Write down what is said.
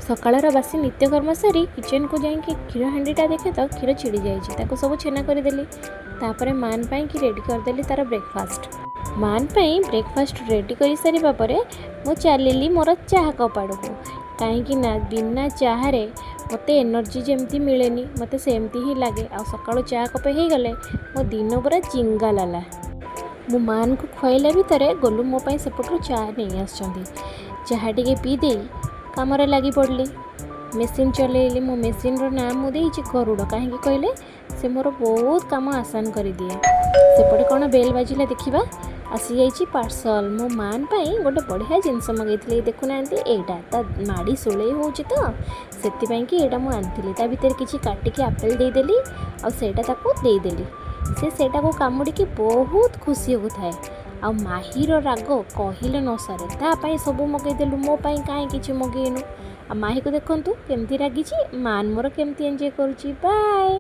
ସକାଳର ବାସି ନିତ୍ୟକର୍ମ ସାରି କିଚେନ୍କୁ ଯାଇକି କ୍ଷୀର ହାଣ୍ଡିଟା ଦେଖେ ତ କ୍ଷୀର ଛିଡ଼ି ଯାଇଛି। ତାକୁ ସବୁ ଛେନା କରିଦେଲି। ତାପରେ ମାନ ପାଇଁକି ରେଡ଼ି କରିଦେଲି ତା'ର ବ୍ରେକଫାଷ୍ଟ। ମାନ ପାଇଁ ବ୍ରେକଫାଷ୍ଟ ରେଡ଼ି କରିସାରିବା ପରେ ମୁଁ ଚାଲିଲି ମୋର ଚାହା କପ୍ ଆଡ଼କୁ, କାହିଁକି ନା ବିନା ଚାହାରେ ମୋତେ ଏନର୍ଜି ଯେମିତି ମିଳେନି, ମୋତେ ସେମିତି ହିଁ ଲାଗେ। ଆଉ ସକାଳୁ ଚାହା କପେ ହେଇଗଲେ ମୋ ଦିନ ପୁରା ଜିଙ୍ଗାଲାଲା। ମୁଁ ମାନକୁ ଖୁଆଇଲା ଭିତରେ ଗୋଲୁ ମୋ ପାଇଁ ସେପଟରୁ ଚାହା ନେଇ ଆସିଛନ୍ତି। ଚାହା ଟିକେ ପିଇ ଦେଇ କାମରେ ଲାଗି ପଡ଼ିଲି। ମେସିନ୍ ଚଲେଇଲି। ମୋ ମେସିନ୍ର ନାଁ ମୁଁ ଦେଇଛି ଗରୁଡ଼। କାହିଁକି କହିଲେ ସେ ମୋର ବହୁତ କାମ ଆସାନ କରିଦିଏ। ସେପଟେ କ'ଣ ବେଲ୍ ବାଜିଲା, ଦେଖିବା। ଆସିଯାଇଛି ପାର୍ସଲ୍। ମୋ ମାନ ପାଇଁ ଗୋଟେ ବଢ଼ିଆ ଜିନିଷ ମଗେଇଥିଲି। ଦେଖୁନାହାନ୍ତି, ଏଇଟା ତା ମାଡ଼ି ଶୁଳେଇ ହେଉଛି ତ, ସେଥିପାଇଁ କି ଏଇଟା ମୁଁ ଆଣିଥିଲି। ତା ଭିତରେ କିଛି କାଟିକି ଆପେଲ୍ ଦେଇଦେଲି ଆଉ ସେଇଟା ତାକୁ ଦେଇଦେଲି। ସେ ସେଇଟାକୁ କାମୁଡ଼ିକି ବହୁତ ଖୁସି ହେଉଥାଏ। ଆଉ ମାହିର ରାଗ କହିଲେ ନ ସରେ। ତା ପାଇଁ ସବୁ ମଗେଇଦେଲୁ, ମୋ ପାଇଁ କାହିଁ କିଛି ମଗେଇନୁ? ଆଉ ମାହିକୁ ଦେଖନ୍ତୁ କେମିତି ରାଗିଛି, ମାନ ମୋର କେମିତି ଏନ୍ଜୟ କରୁଛି। ବାଏ।